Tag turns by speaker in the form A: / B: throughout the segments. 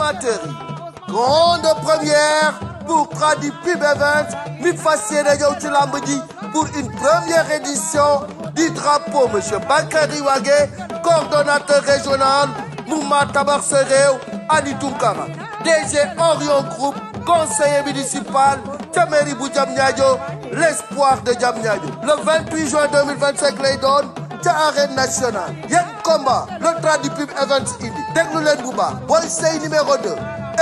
A: amateurs yi grande première pour Tradi Pub Events mi fas yéene ñëw ci lamb ji pour une première édition du drapeau monsieur Bakary Wagué coordonnateur régional mouvement Tabax Sa Réew Ali Tunkara DG Orion Group conseiller municipal ca mairie bu Diamniadio l'espoir de Diamniadio le 28 juin 2025 lay doon ca arène nationale yan combat le Tradi Pub Events indi déglu leen bu baax Boy Sey numéro 2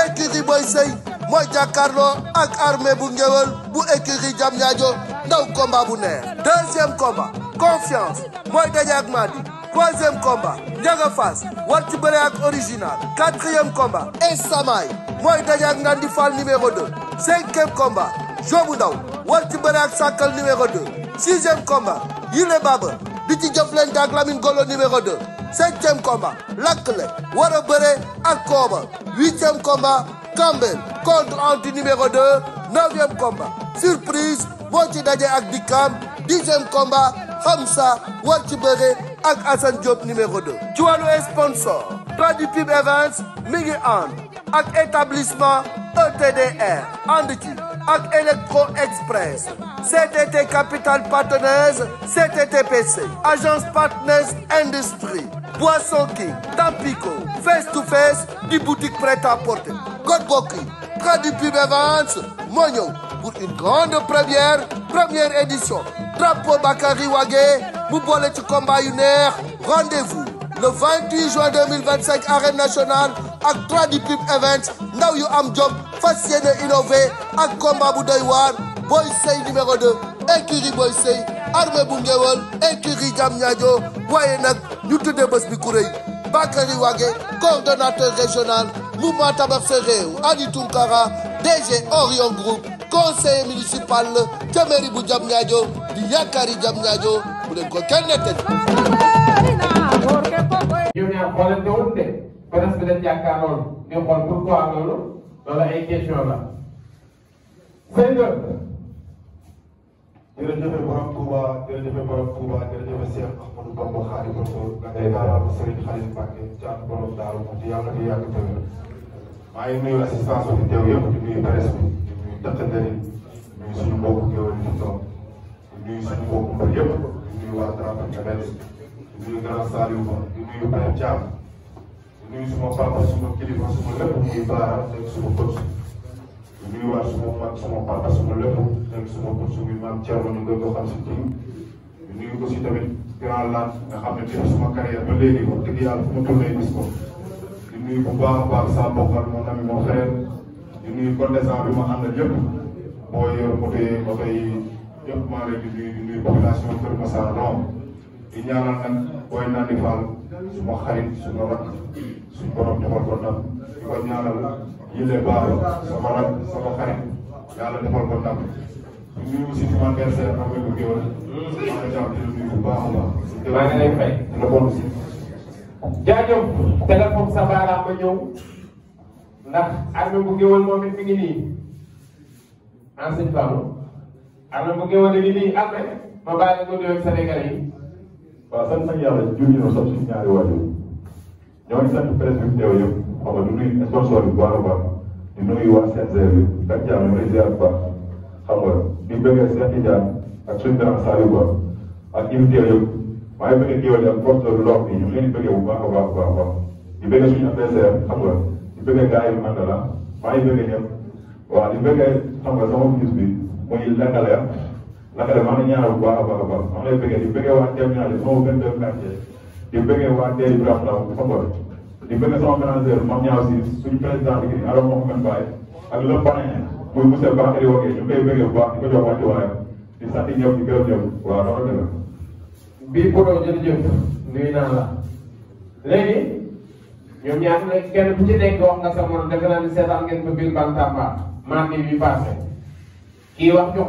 A: écurie Boy Sey mooy jàkkaarloo ak armée bu ngéwël bu écurie Diamniadio ndaw combat bu neex deuxième combat confiance mooy daje ak Madi troisième combat Ndiaga Fass war ci bëre ak original quatrième combat Estamay mooy daje ak Nandi Fall numéro 2 cinquième combat Jobu Ndaw war ci bëre ak Sakal numéro 2 sixième combat Yile Baba di ci jëflante ak Lamine Golo numéro 2 septième combat Lakle war a bëre ak Kooba huitième combat Kambel contre Anti numéro 2 neuvième combat surprise moo ci daje ak Dikam dixième combat Hamza war ci bëre ak Assane Diop numéro 2 ci wàllu sponsor Tradi Pub Events mi ngi ànd ak établissement ETDR ànd ci ak Electro Express CTT Capital Partners CTTPC Agence Partners Industrie Boisson King Tampico Face to Face di boutique prêt-à-porter God bokki Tradi Pub Events moo ñëw pour une grande première édition drapeau Bakary Wagué mu boole ci combat yu neex rendez-vous le 28 juin 2025 arène nationale ak Tradi Pub Events ndaw yu am jom fas yéene innové ak combat bu doy waar Boy Sey numéro 2 écurie Boy Sey armée bu ngéwël écurie Diamniadio waaye nag ñu tuddee bés bi ku rëy Bakary Wagué coordonnateur régional mouvement Tabax Sa Réew Ali Tunkara DG Orion Group conseiller municipal ca mairie bu Diamniadio di yaakaari Diamniadio bu leen ko kenn nettali.
B: ñoom ñaar xoolante wul de presse bi dañ jàkkaarlool di xool pourquoi loolu ay question la. sëñ nga.
C: jërëjëf borom Touba jërëjëf borom Touba jërëjëf Cheikh Ahmadou Bamba Khadimu Rasul nga ngay daal Serigne Khalil Mbacké caat borom Daaru Muxti yàlla di yàgg tëwër maa ngi nuyu assistance bi teew yëpp di nuyu presse bi di nuyu dëkkandër yi di nuyu suñu mbokku géwël yi fi toog di nuyu suñu mbokku mbër yëpp di nuyu waa Tradi Pub Events di nuyu grand Saliou Ba di nuyu Baye Thiam di nuyu suma papa suma kilifa suma lépp muy baara nekk suma coach di nuyu waat suma mag suma papa suma lépp nekk suma coach muy maam Thierno ñu gën ko xam si kii di nuyu aussi tamit grand Lat nga xam ne def suma carrière ba léegi wax dëgg yàlla fu ma tourné gis ko di nuyu bu baax a baax sa bokkal mon ami mon frère di nuyu condescend bi ma àndal yëpp boo yor moto yi yëpp maa ngi leen di nuyu population Kër Massar Nord di ñaanal nag booy Nandi Fall suma xarit suma rakk suñu borom defal ko ndam di ko ñaanal Yile Baba sama rakk sama xarit yàlla defal ko ndam di nuyu aussi sama adversaire am bu géwël maa ngi jàpp di nuyu bu baax a baax.
B: maa ngi lay fay.
C: la bon si.
B: jaajëf téléphone sa baaraam ma ñëw ndax armée bu géwël moom it mi ngi nii enseigne Fallou armée bu géwël ngi nii armée ma bàyyi la ko nuyoog Sénégalais yi.
C: waaw sant nañu yàlla julli na sax suñu ñaari waajur ñoo ngi sant presse bi teew yëpp xam nga du nuyu sponsor bi bu baax a baax di nuyu waa CNG bi ak jàmm ñu ziar bu baax xam nga di bëggee Cheikh Tidiane ak suñu grand Saliou Ba ak ñi fi teew yëpp maa ngi bëggee géwël ak force de l'ordre bi ñu ngi leen di bëggee bu baax a baax a baax di bëggee suñu adversaire xam nga di bëggee gars yi Mandala maa ngi bëggee ñëpp waaw di bëggee xam nga sama fils bi muy Lakale maa ngi ñaanal bu baax a baax a baax maa ngi lay bëggee di bëggee waa Diamniadio sama 22 quartier di bëggee waa Ndeye Ibrahima Ndaw xam nga di bëggee sama manager Mame Niaw si suñu président bi kii Aram Mohamed Baye ak le parrain muy monsieur Bakary Wagué ñu koy bëggee bu baax di ko jox wàccu waayam di sant ñëpp di gërëm ñëpp waaw noonu la demee.
B: bii Bodo jërëjëf nuyu naa la léegi ñoom ñaar kenn ku ci nekk wax nga sa morom defe naa ni seetaan ngeen ko biir Bantamba mardi bi passé kii wax jox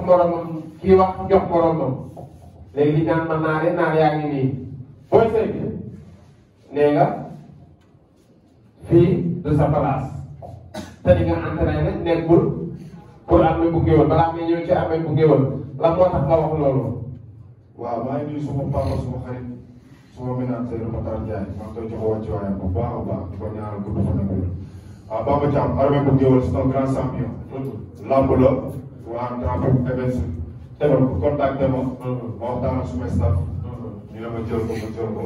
B: moromam léegi di naan ma naar yaa ngi nii Boy Sey bi nee nga fii du sa place te di nga entraîné nekkul pour armée bu géwël balaa nga ñëw ci armée bu géwël la moo tax nga wax loolu.
C: waaw maa ngi nuyu suma papa suma xarit suma ménage Seydou Matar Ndiaye maa ngi koy jox wàccuwaayam bu baax a baax di ko ñaanal gudd fan ak wér waaw Bamba Thiam armée bu Géwël c'est un grand champion. lamb la waa Grand Events tegal ko contacté ma. ma waxtaan ak suma staff. ñu ne ma jël ko ma jël ko.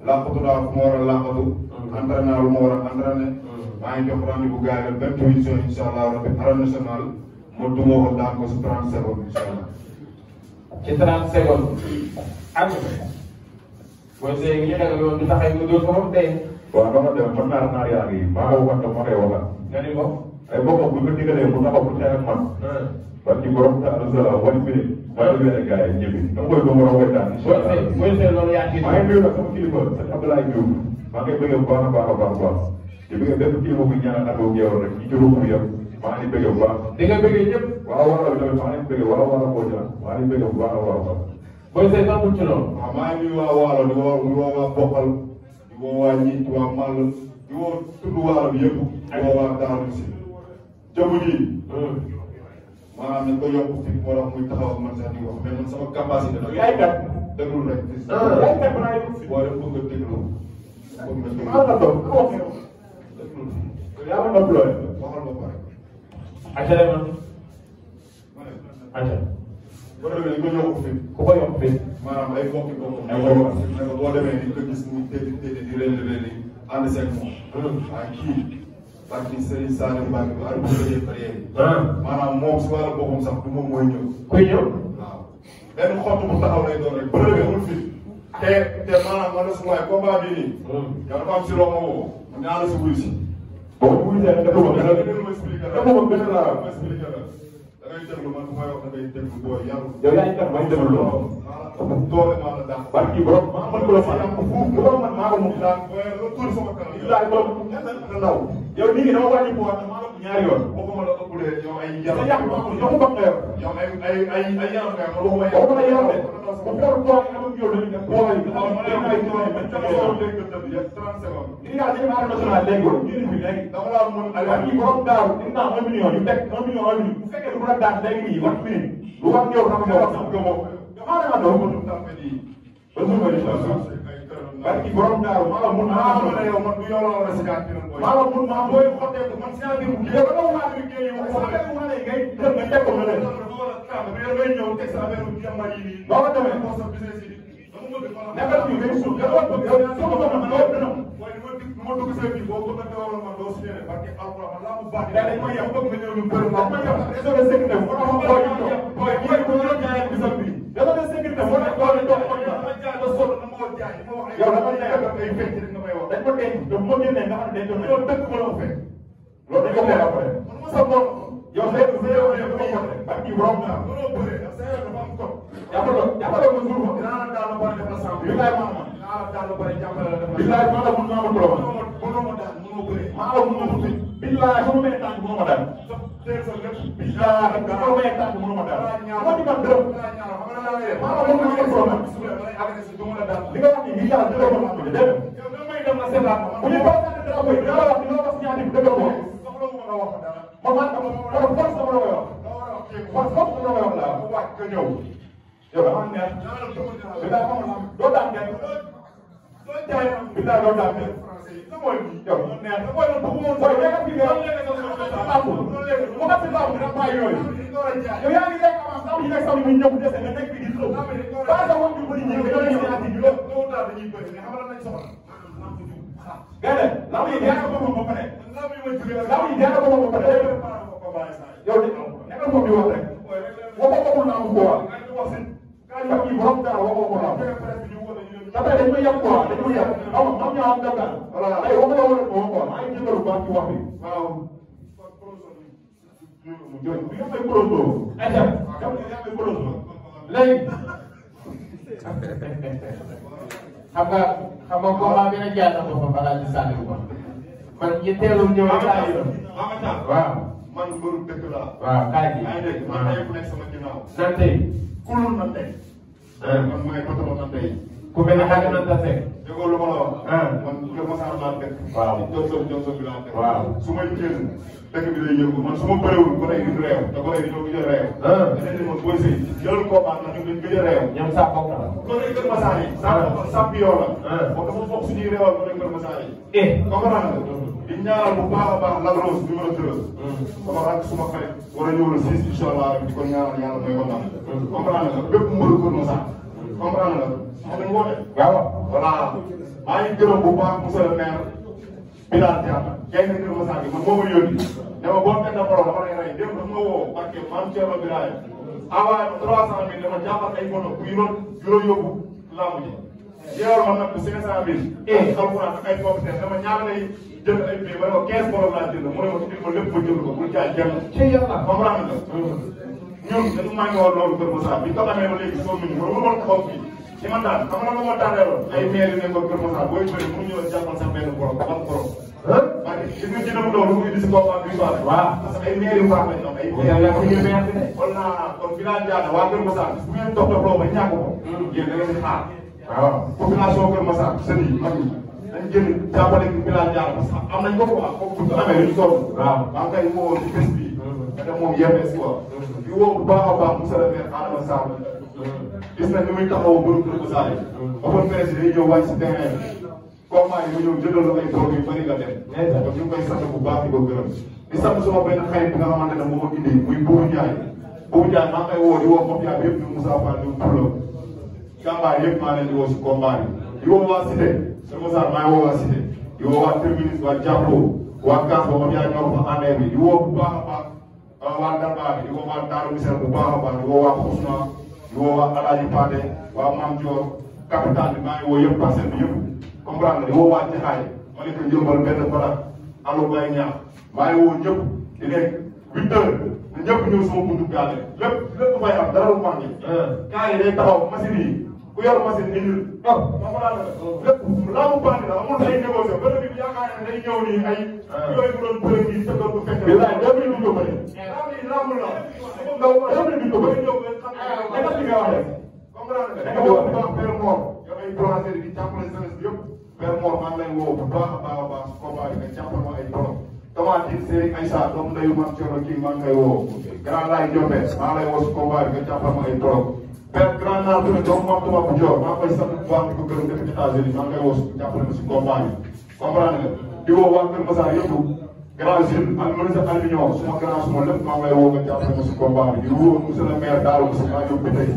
C: làqatu daal fu ma war a làqatu. entraîné lu ma war a entraîné. maa ngi jox rendez-vous gars yi le 28 juin incha allah rabi arène nationale ma duma ko daan ko si 30 secondes incha allah.
B: ci 30 secondes. am na. booy see yi ñu ne la loolu du taxay nga dóor ko moom tey.
D: waaw dama dem man naar yaa ngi maa ko wax ma koy waxal.
B: nga ni ko.
D: ay bokkam bu ko digalee mu taxaw pour xeex ak man. parce que borom taal la wala minute. wala benn gars yi ñibbi. da nga koy gëm war a daan.
B: booy see loolu yaa ngi
D: maa ngi nuyu nag sama kilifa sëñ Abdoulaye Diouf maa ngi bëgg bu baax a baax a baax a baax di bëgg bépp kilifa bu ñaanal ak yow rek ñu ci ruum yëpp maa ngi bëgg bu baax.
B: di nga bëgg ñëpp.
D: waaw wala bi tamit maa ngi bëgg wala wala koo jëlaat maa ngi bëgg bu baax a baax a baax.
B: booy see tombul ci loolu.
C: waaw maa ngi nuyu waa Waalo di woo waa Bokkal di woo waa Ñiit waa Mall di woo tudd Waalo bi yëpp di woo waa Daaru Si jëmu ji maanaam nañ ko yokk fi moo tax muy taxaw ak man sax di wax mais man sama capacité la
D: yaay kat
C: déglu rek
D: yaay kat balaa yëg si
C: boo def bëgg nga déglu bëgg nga déglu
D: maa la doon ko wax
C: déglu
D: yaa ma nopp looy
C: waxal ba pare
B: acca demal.
C: ma ne
B: acca.
C: boo demee dañ ko yokk fi
B: ku ko yokk fii.
C: maanaam ay mbokki boppam
B: ay mbokk
C: ne ko boo demee di ko gis muy téedi téedi di réel ànd seeg moom waaye kii parce que Serigne Saliou Mbacke ba arbitre bi jëlee carrière yi maanaam moom si wàllu boppam sax du moom mooy ñëw
B: kuy ñëw.
C: waaw benn xottu bu taxaw lay doon rek bëre amul fi te maanaam man la su waay combat bii nii yow dafa am si loo ma woo man naa la si wuyu si
D: boo ko wuyusee dafa ma gën a
C: ma expliqué la
D: dafa ma gën a laa
C: ma expliqué la da ngay déglu man bu may wax da ngay déglu booy yaru
D: yow yaa ngi kat may déglu loolu
C: doole maa la dàq
D: barki borom maa mën ko la fa borom man maa ko moom
C: daan booy la tuur sama kanam
D: bilaay borom ñenn na ndaw yow nii dama wàññi ko maa la ñaari yoon
C: waxuma la ëppulee yow ay
D: sa yàq ma ko yow ba nga yor
C: yow ay yaram nga man waxuma
D: waxuma la yaram de bu xool toog am ak yow dañu def boole yi
C: waaw man ay tool man ca loolu léegi nga tëdd yëpp 30 secondes.
D: li nga xam ne arène nationale léegi ñu ngi fi léegi
C: dama laa mën a.
D: ak yi borom daaru dina am 1 million yu teg 1 million 1 million bu fekkee du la daan léegi nii wax minute lu wax yow xam nga wax sax nga moom xaaral ma doon mënul tàmpe di ba suba di sa parce que borom daaru maa la mun maa la yow man du yow la war a si gàtt maa la mun maa booy xotee ko man si naa biir yow da nga waa bi géey yow sa teg mu ne ngay kër nga teg ko nga def
C: ngay ñëw teg sa affaire bu jàmbar yi nii
D: boo ko demee
C: ko sa business yi
D: nekkal ci ngay suuf yow wax yow sama ko man loolu dina
C: waaye ma dugg sa biir boo ko defee wala man doo si parce que alquran laa mu baax
D: dañ koy yem bëgg nga ñëw ñu bëri ma yem réseau de sécurité moo tax ma booy ñu toog booy booy bu ñu la jaayee bisam bi réseau de sécurité moo tax booy ñu toog yow dama nekk ay fekk rek nga may wax dañ ko denc te bu ma génnee nga xam ne denc loolu dëkk ma la ko fekk loolu dañ ko mën a pare sa bopp yow sa yow yow ko ko ba ki borom na mënoo bëre sa yow dafa am ko jàppale ma suuf dinaa la daal la bari def la sang bilaay ma dinaa la daal la bari jàppale la def la bilaay ma la mun naa ma ko la mënoo ma daal mënoo bëre maa la mun ma ko bilaay sama may tànk mënoo ma daal bilaay sama may tànk mënoo ma daal ma di ma dërëm maa la mun naa ma ko la li nga wax ni ngi yàlla dëgg ma ko def bu ñu ko sànni dara koy dina la wax dina la wax ñaati dëgg ko man man force sama la koy wax force sama la koy wax laa wàcc nga ñëw yow dama neex bilaay xamal naa doo daan kenn bilaay doo daan kenn yow neex booy nekk fi nga baaxul mu xam si baaxul dina bàyyi yooyu yow yaa ngi lekk avance am yi nekk sax ñu ñëw dese nga nekk fi di xëw ba sa wax ñu bëri ñi nga ñëw ñaati bi gane lam yi jaay ko moom ba pare lam yi jaay ko moom ba pare yow de nekkal moom di wax rek waxoo naa ko wax parce que borom dara waxoo ko naa après dañ koy yàq quoi dañ koy yàq aw am ñoo am dem daal voilà ay waxoo la wala ko quoi maa ngi jégalu baax ci wax bi waaw bi nga fay proto ayca yow yaa fay proto
B: léegi xam nga combat bi nag jaay na boppam balaa di sànni ko man ñi teelul ñëw rek laa yoroon. waaw.
C: man mbëru dëkk laa.
B: waaw kaay bi.
C: yaa ngi dégg man tey ku nekk sama ginnaaw.
B: nan tey.
C: kulul na tey. man maay patron na tey.
B: ku mel ne xaaral na tase.
C: déggoo lu ma la wax. man Kër Masar laa dëkk.
B: waaw
C: Johnson bi laa dëkk.
B: waaw
C: su may génn dëkk bi day yëngu man su ma bëriwul ba tey du réew te ba tey dañoo gëj a réew. dañu ne man booy sëy jëlal combat ndax ñun dañu gëj a réew.
B: ñoom saa bokk na.
C: kon ay Kër Masar yi. champion la. moom dafa bokk suñuy réewal ba Kër Masar yi. comprendre nga. di ñaanal bu baax a baax Lac Rose numéro 2. sama rakk suma xarit war a ñëw le 6 incha allah di ko ñaanal yàlla mooy ko ndam. comprendre nga bépp mbëru Kër Masar. comprendre nga xam nga woote.
B: waaw
C: voilà maa ngi gërëm bu baax monsieur le maire Bilal Diatta kay na Kër Masar gi man moo ma yónni ne ma boo teg na borom dama lay rey démb dafa ma woo parce que maam Thierno Birahim envoyé ma 300 000 dama jàppal ay moto bu juróom yóbbu lamb ji jeewal ma nag bu 500 000 alxuraan ak ay pompe dama ñaar lay jënd ay billets ba ne ko 15 borom laa jënd mu ne ma indil ma lépp ma jënd ko bul jaay kenn ci yàlla comprendre nga ñun dañu manqué woon loolu Kër Masar bi ko amee ba léegi soo mini mënu ma taxaw fii ci man daal xam nga la ma tànneeloon ay maire yu nekkoon Kër Masar booy bëri mënu ñu la jàppal sax benn borom ban borom parce que gis nga jëndam loolu mu indi si combat bi baax waaw parce que ay maire yu baax lañ am ay kon naa kon Bilal Diatta waa Kër Masar bu ngeen dox dox loo ba ñàkk ko yéen da ngeen di xaar waaw population Kër Masar sën yi mag yi dañ jënd jàppale Bilal Diatta parce que am nañ ko quoi foofu bu amee dañu toll waaw maa ngi koy woo ci bés bi nga def moom yemes quoi di woo bu baax a baax monsieur le maire Adama Sarr gis nañ ni muy taxawoo bëru Kër Masar yi open presse yi day ñëw wàcc si terrain combat yi mu ñëw jëndal ay produits yu bëri nga dem donc ñu ngi koy sant bu baax di ko gërëm di sant sama benn xarit bi nga xamante ne moom moo indi muy Boubou Ndiaye Boubou Ndiaye maa ngi koy woo di woo Mafia bi yëpp ñu Moussa Fall ñu Poulo Gamba yëpp maa leen di woo si combat bi di woo waa Cité Kër Masar maa ngi woo waa Cité di woo waa Terminus waa Diapo waa Kaas ba Mafia ñoo ko fa àndee bi di woo bu baax a baax waa Darba bi di woo waa Darou Missel bu baax a baax di woo waa Kousma di woo waa Alaaji Paate waa Mame Dior capital bi maa ngi woo yëpp parcelle bi yëpp comprendre nga di woo waa Jaxaay ma ne ko jëmbal benn barak allo bay ñaax maa ngi woo ñëpp di nekk 8 heures ñëpp ñëw sama buntu gàlle lépp fay am dara lu manqué kaa yi day taxaw machine yi ku yor machine ni ñu comprendre nga lépp laamu bandi la amul ay négocier ba bi yaakaar ne day ñëw nii ay yooyu mu doon bëri nii sa du fekk bilaay dem ni duñ ko bëri lamb la ndaw dem ni duñ ko bëri ñëw nga xam li nga wax rek comprendre nga da nga wax baax père mort yow ay blancheur di jàppale jeunesse bi yëpp père mort maa ngi lay woo bu baax a baax combat bi nga jàppal ma ay borom Tomati Serigne Aïssa doomu ndeyu Mame Thierno kii maa ngi koy woo grand laay Diopé maa ngi lay woo si combat bi nga jàppal ma ay borom père grand naa tamit doomu Mame Touma bu Dior maa ngi koy sant bu baax di ko gërëm depuis États-Unis maa ngi koy woo si jàppale ma si combat bi comprendre nga di woo waa Kër Masar yëpp grand Gilles ak ministre Aluminium suma grand suma lépp maa ngi lay woo nga jàppale ma si combat bi di woo monsieur le maire Darou Moussa maa ngi tey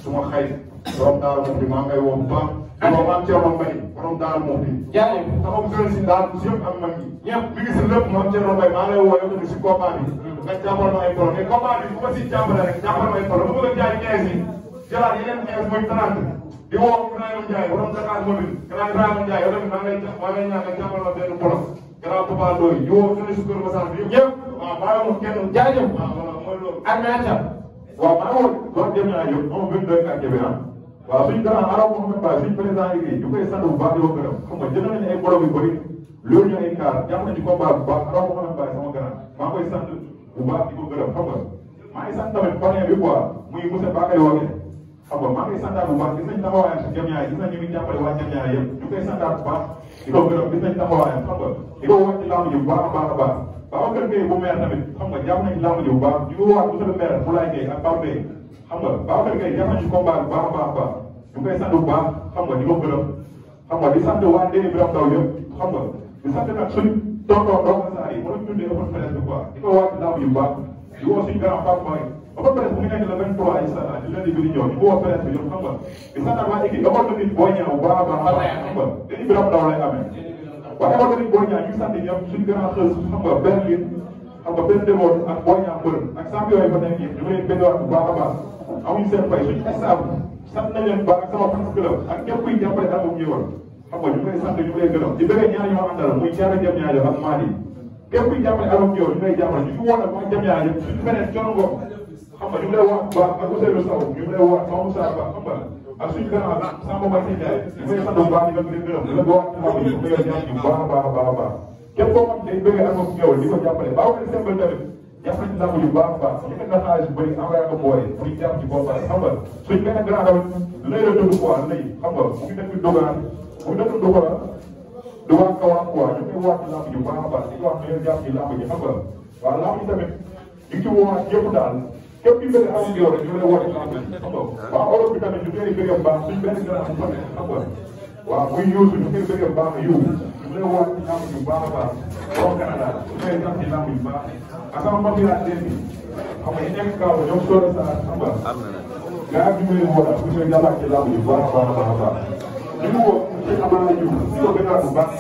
C: suma xarit borom Darou Moussa maa ngi koy woo bu baax di woo Mame Thierno Mbaye borom Darou Moussa jaajëf taxaw gën si Darou Moussa yëpp ak mag ñi ñëpp mi ngi si lépp Mame Thierno Mbaye maa ngi lay woo yow tamit si combat bi nga jàppal ma ay borom mais combat bi bu ma si jàppale rek jàppal ma ay borom bu bëgg a jaay 15 yi jëlaat yeneen 15 mooy 30 di woo Ibrahima Ndiaye borom Dakar mobile grand Ibrahima Ndiaye yow tamit maa ngi lay ñaan nga jàppal ma benn borom grand Papa Ndoye di woo tamit si Kër Masar bi yëpp waaw bàyyi ma kenn jaajëf waaw voilà mooy loolu ak naata waaw maa ngi woon doon dem naa yëpp moom 22 quartier bi waaw suñu grand Araw Mouhamed Ba suñu président yi ñu koy sant bu baax di ko gërëm xam nga jënd nañu ay borom yu bëri loolu ñu ay kaar jàpp nañu combat bu baax Araw Mouhamed Ba sama grand maa ngi koy sant bu baax di ko gërëm xam nga maa ngi sant tamit parrain bi quoi muy monsieur Bakary Wagué xam nga maa ngi santaat bu baax gis nañu taxawaayam si jëm ñaar gis nañu ngi jàppale waa jëm ñaar yëpp ñu koy santaat bu baax di ko gërëm gis nañu taxawaayam xam nga di ko wàcc lamb ji bu baax a baax a baax Babacar Gueye bu maire tamit xam nga jàpp nañu lamb ji bu baax di ko waat monsieur le maire Moulay Gueye ak Bambey xam nga Babacar Gueye jàpp nañu combat bu baax a baax a baax ñu koy sant bu baax xam nga di ko gërëm xam nga di sant waa Ndeye Birame Ndaw yëpp xam nga di sant nag suñu tonton doomu saa yi mën nañu tuddee open presse bi quoi di ko waat lamb ji bu baax di woo suñu grand Pape Mbaye open presse bu ngi nekk le 23 incha allah di lundi bi di ñëw di woo presse bi yëpp xam nga di sant ak waa équipe école de nit boo ñëw bu baax a baax xam nga Ndeye Birame Ndaw lay amee waaye école de nit boo ñëw ñu ngi sant ñëpp suñu grand xës xam nga benn liin xam nga benn déboot ak boo ñëw mbër ak champion yi fa nekk yëpp ñu ngi leen bëgg bu baax a baax amuñu seen fay suñu staff sant nañ leen baax ak sama fans club ak képp kuy jàppale ak mu ñëwal xam nga ñu ngi lay sant ñu ngi lay gërëm di bëggee ñaar ñoo àndal muy Thiara Jam ñaajo ak Madi képp kuy jàppale ak mu ñëwal ñu ngi lay jàppale ñu fi woon ak waa Jam ñaajo suñu beneen coono ngoom xam nga ñu ngi lay wax baax ak Ousseynou Sow ñu ngi lay wax Mamadou Sarr Ba xam nga ak suñu gannaaw Samba Mbaye si Ndiaye ñu ngi lay sant bu baax di leen gërëm di la wax xam ñu ngi lay ñaan bu baax a baax a baax a baax képp koo xam day bëggee ak mu ñëwal di ko jàppale baaw leen sembal tamit
D: jàpp nañ ci lamb yu baax a baax yëkkat na xaalis bu bëri envoyé ko booy pour ñu jàpp ci combat xam nga suñ benn grand tamit lay la dund quoi lay xam nga bu ñu dëkk dogaan bu ñu dëkk dogaan du waa Kaolack quoi ñu koy waat ci lamb yu baax a baax di ko wax ne leen jàpp ci lamb ji xam nga waaw lamb yi tamit ñu ci woowaat yëpp daal képp ki bëgg am yow rek ñu lay woote lamb ji xam nga waaw Europe bi tamit ñu koy bëgg baax suñ benn grand bu fa nekk xam nga waaw muy yuusu ñu koy bëgg baax yu ñu lay waat ci lamb yu baax a baax borom Canada ñu koy jàpp ci lamb yu baax ak sama mbokk yi laa dégg xam nga ñu nekk kaw ñoom sóore sa xam nga gars yi ñu ngi woo bu ñu jàllaat ci lamb yu baax a baax a baax ñu ngi woo ci amaana ñu ko gën a bu baax